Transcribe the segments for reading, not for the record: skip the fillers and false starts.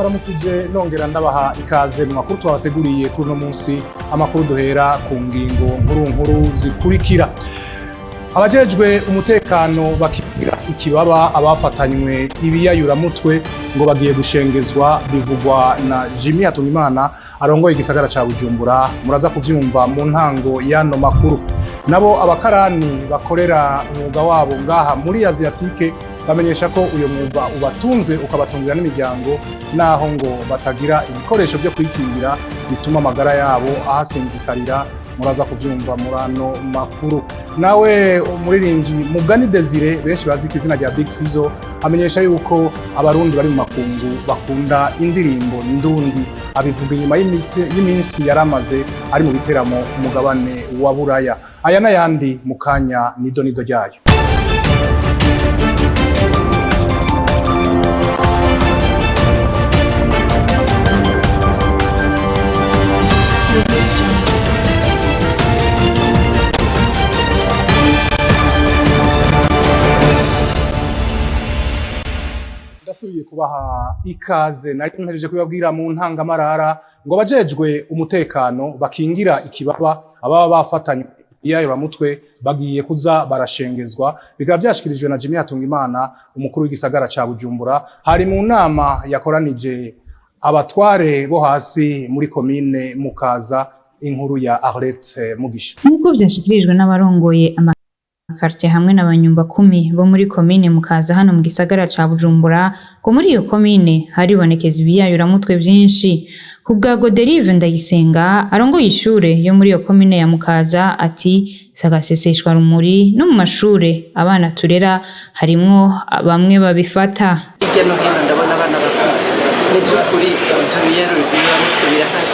Ndabaramukije, nongera ndabaha ikaze mu makuru twabateguriye kuri uno munsi. Amakuru duhera ku ngingo nkuru nkuru zikurikira: abajejwe umutekano bakingira ikibaba abafatanywe ibiyayuramutwe ngo bagiye gushengezwa, bivugwa na Jimmy Hatungimana arongoye igisagara ca Bujumbura. Muraza kuvyumva mu ntango y'ano makuru. Nabo abakarani bakorera umwuga wabo ngaha muri Asiatique bamenyesha ko uyo mwuga ubatunze, ukabatungira n'imiryango, naho ngo batagira ibikoresho byo kwikingira bituma amagara yabo ahasinzikarira. Muraza kuvyumva muri ano makuru. Nawe umuririmbyi Mugani Desire, benshi bazi ku izina rya Big Fizzo, amenyesha yuko abarundi bari mu makungu bakunda indirimbo ndundi. Abivuga inyuma y'iminsi yaramaze ari mu biteramo umugabane wa Buraya. Aya n'ayandi mu kanya nido nido ryayo. Ndasubiye kubaha ikaze. Nari mpejeje kubabwira mu ntangamarara ngo abajejwe umutekano bakingira ikibaba ababa bafatanywe iyayuramutwe bagiye kuza barashengezwa. Bikaba byashikirijwe na Jimmy Hatungimana, umukuru w'igisagara ca Bujumbura. Hari mu nama yakoranije abatware bo hasi muri komine Mukaza. Inkuru ya Arlette Mugisha. Nk'uko vyashikirijwe n'abarongoye amakartie hamwe n'abanyumba kumi bo muri komine Mukaza hano mu gisagara ca Bujumbura, ngo muri iyo komine haribonekeza ibiyayuramutwe vyinshi. Ku bwa Goderive Ndayisenga arongoye ishure yo muri iyo komine ya Mukaza, ati sagaseseshwa rumuri, no mu mashure abana turera harimwo bamwe babifata. Hirya no hino ndabona abana bakuze. Ni by'ukuri ibyo biyayuramutwe birahari,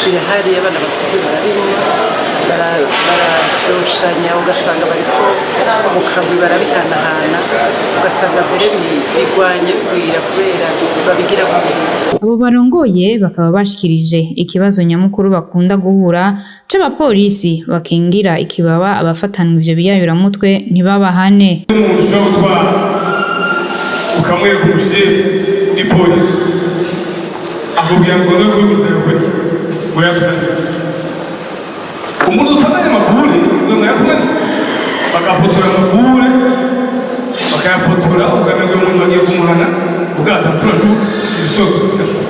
birahari. Abana bakuze barabinywa, barabyoshanya, ugasanga bariko mu kagwi barabihanahana, ugasanga mbere bigwanye bigwira kubera babigira nk'ubuzi. Abo barongoye bakaba bashikirije ikibazo nyamukuru bakunda guhura c'abapolisi bakingira ikibaba abafatanwa ivyo biyayuramutwe ntibabahane. Umuntu ushobora gutwara ukamwereka umushefu w'ipolisi, akubwira ngo no guhuza gufata ngo yatunaniye. Umuntu ufatanye amabure ngo yatunaniye, bagafotora amabure, bakayafotora, ukamenya umuntu bagiye kumuhana ubwato turashuka isoko turashuka.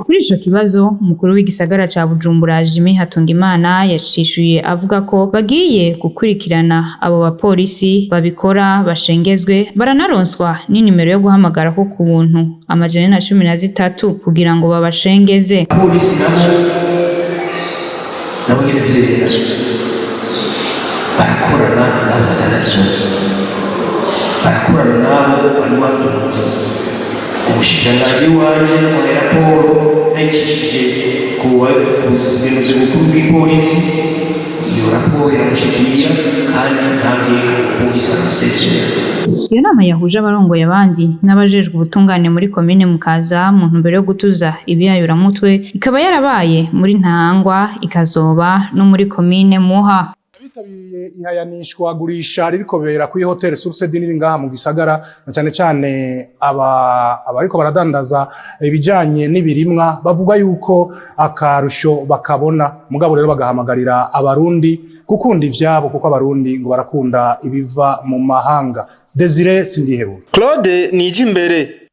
Kuri ico kibazo, umukuru w'igisagara ca Bujumbura Jimmy Hatungimana yacishuye avuga ko bagiye gukurikirana abo bapolisi babikora bashengezwe, baranaronswa n'inimero yo guhamagara ko ku buntu 413 kugira ngo babashengeze. Polisi nabo nyine ntibera, barakorana n'abo badandaza inzoga, barakorana n'abo banywa inzoga. Umushikiranganji wanje namuhaye raporo, nayicishije ku bugenzuzi bukuru bw'ipolisi. Iyo raporo iramushikira kandi nta nkeka, umupolisi aramusezerera. Iyo nama yahuje abarongoye abandi n'abajejwe ubutungane muri komine Mukaza mu ntumbero yo gutuza ibiyayuramutwe ikaba yarabaye muri Ntahangwa, ikazoba no muri komine Muha. Abitabiriye ihayanishwa gurisha ririko bera kuri Hotel Source du Nil ngaha mu gisagara, na cane cane aba abariko baradandaza ibijanye n'ibirimwa, bavuga yuko akarusho bakabona. Mugabo rero bagahamagarira abarundi gukunda ivyabo, kuko abarundi ngo barakunda ibiva mu mahanga. Desire Sindihebura. Claude Nijimbere,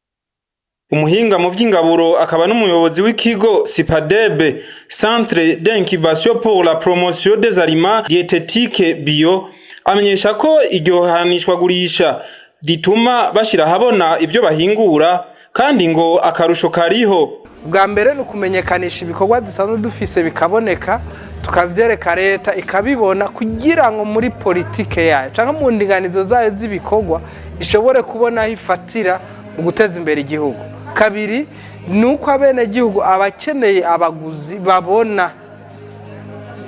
umuhinga mu vy'ingaburo akaba n'umuyobozi w'ikigo SIPADEB, Centre d'incubation pour la promotion des aliments diététiques bio, amenyesha ko iryo hanishwagurisha rituma bashira ahabona ivyo bahingura, kandi ngo akarusho kariho. Bwa mbere ni ukumenyekanisha ibikorwa dusanzwe dufise, bikaboneka, tukavyereka leta ikabibona, kugira ngo muri politike yayo cyangwa mu ndinganizo zayo z'ibikorwa ishobore kubona aho ifatira mu guteza imbere igihugu. Kabiri ni uko abenegihugu, abakeneye, abaguzi babona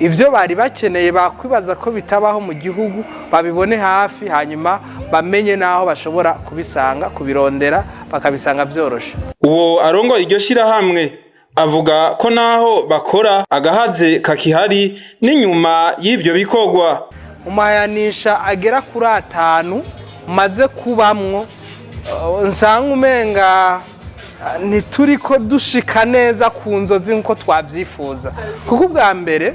ibyo bari bakeneye, bakwibaza ko bitabaho mu gihugu, babibone hafi, hanyuma bamenye n'aho bashobora kubisanga, kubirondera bakabisanga byoroshe. Uwo arongoye iryo shirahamwe avuga ko naho bakora agahaze kakihari n'inyuma y'ivyo bikorwa. Mu mahayanisha agera kuri atanu maze kubamwo, nsanga umenga Ntituriko dushika neza ku nzozi nk'uko twabyifuza, kuko ubwa mbere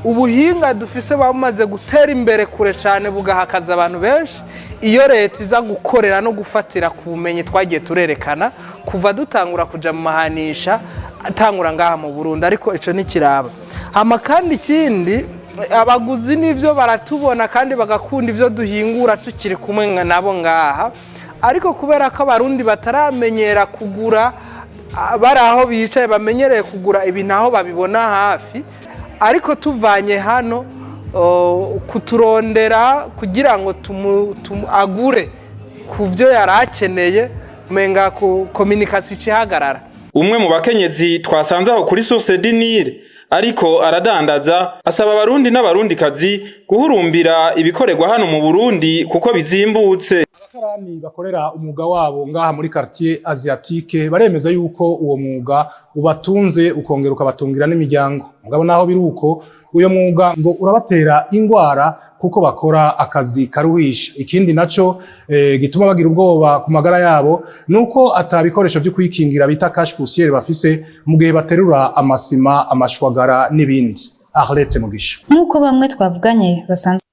ubuhinga dufise bamaze gutera imbere kure cyane, bugahakaza abantu benshi. Iyo leta iza gukorera no gufatira ku bumenyi twagiye turerekana kuva dutangura kuja mu mahanisha atangura ngaha mu Burundi, ariko ico ntikiraba. Hama kandi ikindi, abaguzi n'ibyo baratubona kandi bagakunda ibyo duhingura tukiri kumwe nabo ngaha, ariko kubera ko Abarundi bataramenyera kugura bari aho bicaye, bamenyereye kugura ibintu aho babibona hafi, ariko tuvanye hano kuturondera kugira ngo agure ku byo yari akeneye, umenga ku communication ikihagarara. Umwe mu bakenyezi twasanze aho kuri Source du Nil ariko aradandaza, asaba Abarundi n'Abarundikazi guhurumbira ibikorerwa hano mu Burundi kuko bizimbutse. Abakarani bakorera umwuga wabo ngaha muri quartier asiatique baremeza yuko uwo mwuga ubatunze, ukongera ukabatungira n'imiryango. Mugabo naho biri uko, uyo mwuga ngo urabatera ingwara kuko bakora akazi karuhisha. Ikindi naco gituma bagira ubwoba ku magara yabo nuko ata bikoresho vyo kwikingira bita cache poussière bafise mu gihe baterura amasima, amashwagara n'ibindi. Arlette Mugisha. Nk'uko bamwe twavuganye basanzwe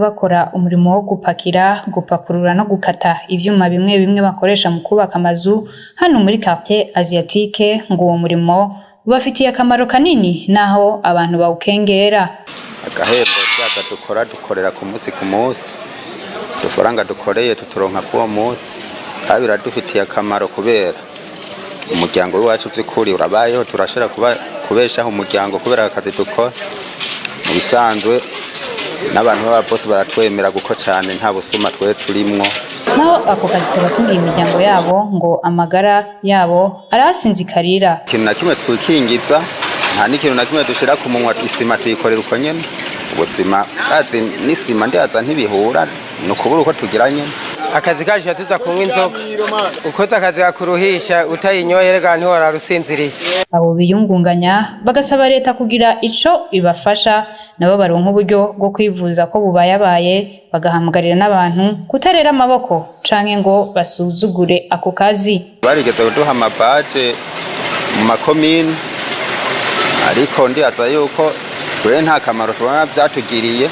bakora umurimo wo gupakira, gupakurura no gukata ivyuma bimwe bimwe bakoresha mu kubaka amazu hano muri quartier asiatique, ngo uwo murimo ubafitiye akamaro kanini naho abantu bawukengera. Agahembo twaza dukora, dukorera ku munsi ku munsi. Udufaranga dukoreye tuturonka k'uwo munsi, kandi biradufitiye akamaro kubera umuryango w'iwacu by'ukuri urabayeho. Turashobora kuba kubeshaho umuryango kubera akazi dukora. Mu bisanzwe n'abantu b'ababosi baratwemera kuko cyane nta busuma twe turimwo. Naho ako kazi kabatungiye imiryango yabo, ngo amagara yabo arahasinzikarira. Ikintu na kimwe twikingiza, nta n'ikintu na kimwe dushira ku munwa. Isima tuyikorera uko nyene. Ubuzima urazi n'isima ndibaza ntibihura, ni ukubura uko tugira nyene. Akazi kacu tuza kunywa inzoga, ukoze akazi kakuruhisha utayinyoye rega ntiworara usinziriye. Abo biyungunganya bagasaba leta kugira ico ibafasha nabo baronka uburyo bwo kwivuza ko bubayabaye, bagahamagarira n'abantu kutarera amaboko canke ngo basuzugure ako kazi. Barigeze kuduha amabaje mu makomine, ariko ndibaza yuko twe nta kamaro tubona byatugiriye.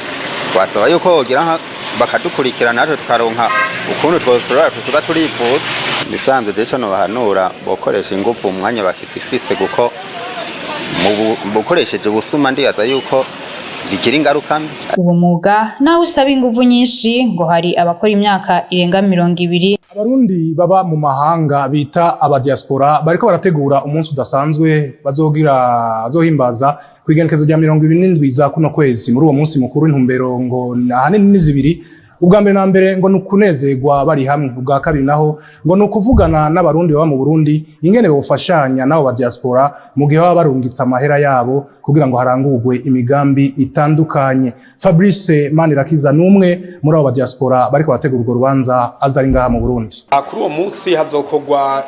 Twasaba yuko bogira bakadukurikirana, natwe tukaronka ukuntu twoshobora tuza turivuza. Bisanzwe je ico nobahanura, bokoresha inguvu umwanya bakizifise, kuko mu bukoresheje ubusuma ndibaza yuko bigira ingaruka mbi. Uwo mwuga naho usaba inguvu nyinshi, ngo hari abakora imyaka irenga 20. Abarundi baba mu mahanga bita abadiaspora bariko barategura umunsi udasanzwe bazogira, bazohimbaza ku igenekerezo rya 27 za kuno kwezi. Muri uwo munsi mukuru, intumbero ngo ahanini ni zibiri. Ubwa mbere na mbere ngo ni ukunezerwa bari hamwe. Ubwa kabiri naho ngo ni ukuvugana n'Abarundi baba mu Burundi ingene bofashanya n'abo ba diaspora mu gihe baba barungitse amahera yabo kugira ngo harangurwe imigambi itandukanye. Fabrice Manirakiza ni umwe muri abo ba diaspora bariko barategura urwo rubanza, aza ari ngaha mu Burundi. Kuri uwo munsi hazokorwa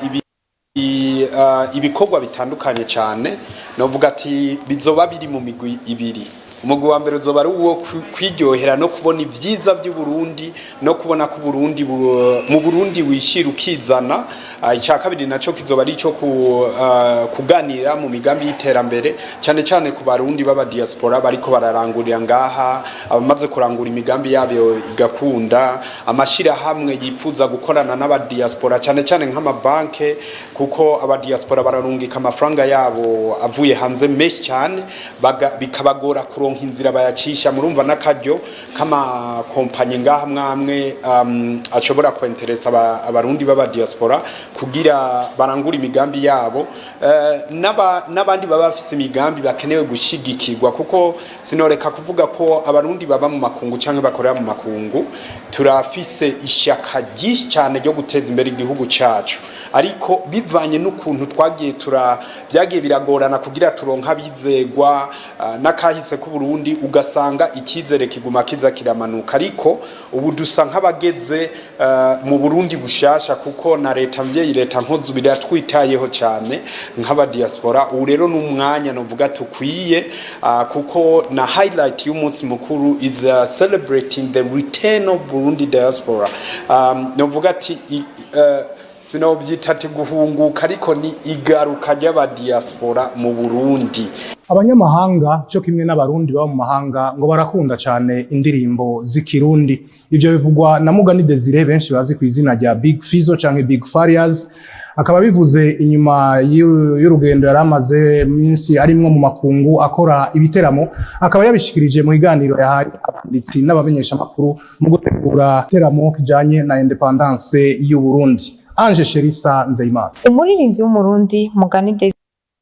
ibikorwa bitandukanye cyane. Novuga ati bizoba biri mu migwi ibiri. Umugwi wa mbere uzoba ari uwo kwiryohera no kubona ibyiza by'u Burundi, no kubona ko Burundi mu Burundi wishira ukizana. Icya kabiri naco kizoba ari ico kuganira mu migambi y'iterambere, cyane cyane ku Barundi b'aba diaspora bariko bararangurira ngaha, abamaze kurangura imigambi yabo igakunda, amashirahamwe yipfuza gukorana n'aba diaspora, cyane cyane nk'amabanke, kuko aba diaspora bararungika amafaranga yabo avuye hanze menshi cyane, bikabagora kuronka inzira bayacisha. Murumva n'akaryo k'amakompanyi ngaha mwamwe ashobora kwenteresa Abarundi b'aba diaspora kugira barangure imigambi yabo, n'abandi baba bafise imigambi bakenewe gushigikirwa, kuko sinoreka kuvuga ko Abarundi baba mu makungu canke bakorera mu makungu turafise ishyaka ryinshi cyane ryo guteza imbere igihugu cacu, ariko bivanye n'ukuntu twagiye tura byagiye biragorana kugira turonka abizegwa, n'akahise k'u Burundi, ugasanga icyizere kiguma kiza kiramanuka. Ariko ubu dusa nk'abageze mu Burundi bushasha, kuko na leta mvyeyi, leta nkozi, biratwitayeho cyane nk'aba diaspora. Ubu rero n'umwanya novuga tukwiye, kuko na highlight y'umunsi mukuru is celebrating the return of Burundi diaspora. Novuga ati sinobyita ati guhunguka, ariko ni igaruka ry'abadiaspora mu Burundi. Abanyamahanga cyo kimwe n'Abarundi baba mu mahanga ngo barakunda cyane indirimbo z'Ikirundi. Ivyo bivugwa na Mugani Desire, benshi bazi ku izina rya Big Fizzo canke Big Farious, akaba bivuze inyuma y'urugendo yari amaze minsi arimwo mu makungu akora ibiteramo. Akaba yabishikirije mu kiganiro yahaye abanditsi n'abamenyeshamakuru mu gutegura iteramo kijanye na indépendance y'u Burundi. Ange Sherisa Nzeyimana. Umuririmbyi w'Umurundi Mugani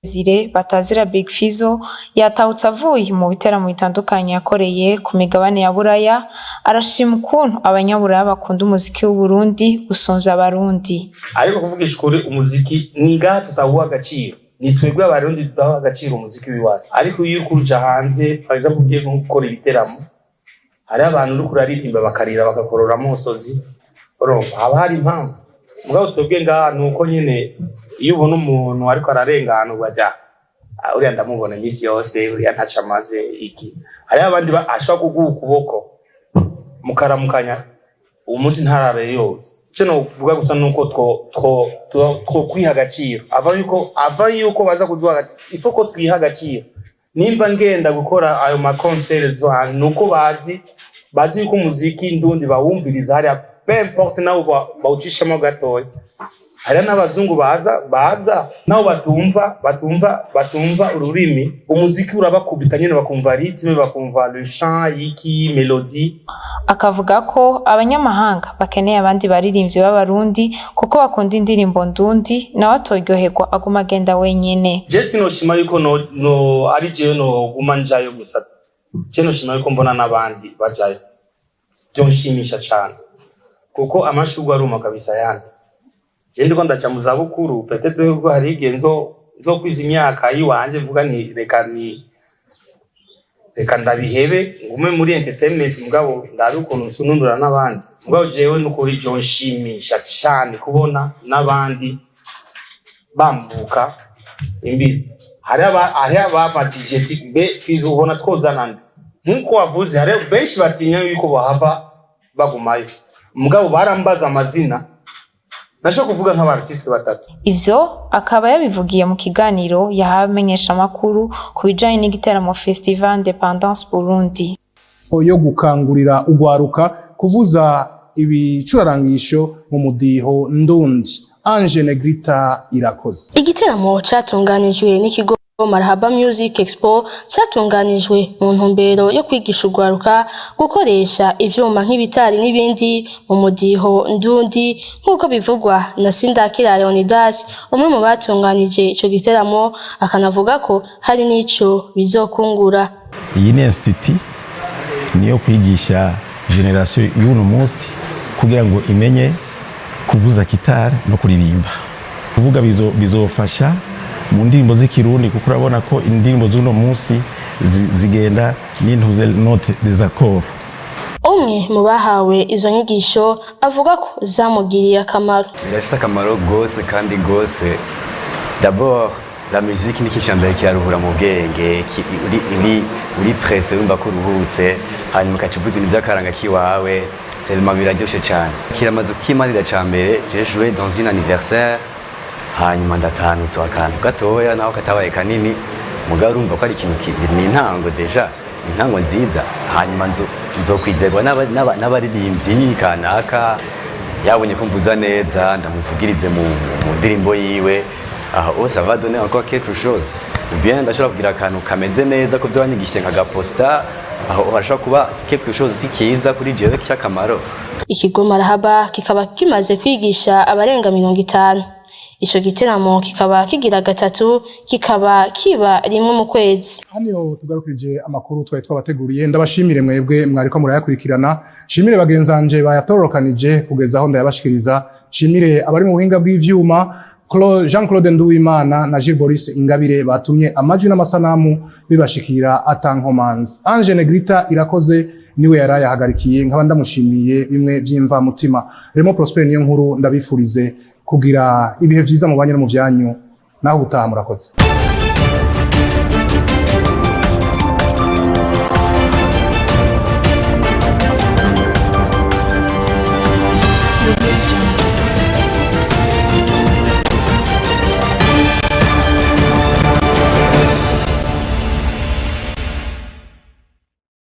Desire batazira Big Fizzo yatahutse avuye mu biteramo bitandukanye yakoreye ku migabane ya Buraya. Arashima ukuntu Abanyaburaya bakunda umuziki w'Uburundi gusumvya Abarundi. Ariko kuvugisha ukuri, umuziki ni ngaha tutawuha agaciro, ni twebwe Abarundi tudaha agaciro umuziki w'iwacu. Ariko iyo uriko uruja hanze, par exemple ugiye nko gukora ibiteramo, hariho abantu uriko uraririmba bakarira, bagakorora amosozi. Urumva haba hari impamvu. Mugabo twebwe ngaha ni uko nyene, iyo ubona umuntu ariko ararengana ugaja: "Ah, uriya ndamubona iminsi yose, uriya ntaco amaze iki." Hariho abandi ashobora kuguha ukuboko mukaramukanya, uwo munsi ntarare yoza. Icyo novuga gusa nuko two kwiha agaciro, ava yuko baza kuduha agaciro, ifo ko twiha agaciro. Nimba ngenda gukora ayo ma concert zo hanze, nuko bazi yuko umuziki ndundi bawumviriza hariya, peu importe nawo bawucishamo gatoya. Hariya n'abazungu baza nabo batumva ururimi, umuziki urabakubita nyine, bakumva rythme, bakumva le chant, iki mélodie. Akavuga ko abanyamahanga bakeneye abandi baririmbyi b'Abarundi kuko bakunda indirimbo ndundi, nawe atoryoherwa aguma agenda wenyene. Je sinoshima yuko no ari jewe noguma njayo gusa. Je noshima yuko mbona n'abandi bajayo, byonshimisha cane, kuko amashurwe aruma kabisa yandi. Je ndiko ndaja mu zabukuru, peut-être yuko hari igihe nzokwiza imyaka yiwanje mvuga ni reka, ni reka ndabihebe, ngume muri entertainment, mugabo ndabe ukuntu nsununura n'abandi. Mugabo jewe nukuri byonshimisha cane kubona n'abandi bambuka imbibi. Hari ababajije ati: "Mbe Fizo, ubona twozana nde?" Nk'uko wavuze, hari benshi batinya yuko bahava bagumayo, mugabo barambaza amazina, nashobora kuvuga nk'aba artiste batatu. Ivyo akaba yabivugiye mu kiganiro yahawe abamenyeshamakuru ku bijanye n'igiteramo Festival Indépendance Burundi. Yo gukangurira ugwaruka kuvuza ibicurarangisho mu mudiho ndundi. Ange Negrita Irakoze. Igiteramo catunganijwe n'ikigo Marhaba Music Expo catunganijwe mu ntumbero yo kwigisha urwaruka gukoresha ivyuma nk'ibitari n'ibindi mu mudiho ndundi, nk'uko bivugwa na Sindakira Leonidas, umwe mu batunganije ico giteramo, akanavuga ko hari n'ico bizokungura. Iyi ni institut niyo kwigisha génération y'uno munsi kugira ngo imenye kuvuza kitari no kuririmba. Kuvuga bizofasha mu ndirimbo z'Ikirundi, kuko urabona ko indirimbo z'uno munsi zigenda n'intuze note des accords. Umwe mu bahawe izo nyigisho avuga ko zamugiriye akamaro. Birafise akamaro gose kandi gose. D'abord la musique ni ikintu mbere kiraruhura mu bwenge. Uri pressé, urumva ko uruhutse, hanyuma ukaca uvuza ibintu by'akaranga kiwawe, tellement biraryoshe cyane. Kiramaze kukimarira. Ca mbere, j'ai joué dans une anniversaire, hanyuma ndatahana utu akantu gatoya, naho katabaye kanini, mugabo urumva ko ari ikintu ni intango déjà, ni intango nziza. Hanyuma nzokwizerwa n'abaririmbyi kanaka yabonye ko mvuza neza, ndamuvugirize mu ndirimbo yiwe. Aho oh, ça va donner encore quelque chose, ou bien ndashobora kugira akantu kameze neza ko byo banyigishije nkagaposta, aho hashobora kuba quelque chose si kiza kuri jewe cy'akamaro. Ikigo Marahaba kikaba kimaze kwigisha abarenga 50. Ico giteramo kikaba kigira gatatu, kikaba kiba rimwe mu kwezi. Hano tugarukirije amakuru twari twabateguriye. Ndabashimire mwebwe mwariko murayakurikirana, shimire bagenzanje bayatororokanije kugeza aho ndayabashikiriza, shimire abari mu buhinga bw'ivyuma. Jean Claude Nduwimana na Gilles Boris Ingabire batumye amajwi n'amasanamu bibashikira atankomanzi. Ange Negrita Irakoze niwe yarayahagarikiye, nkaba ndamushimiye bimwe vy'imvamutima. Remo Prosper niyo nkuru, ndabifurize kugira ibihe vyiza mu banyu no mu vyanyu. Naho ubutaha, murakoze.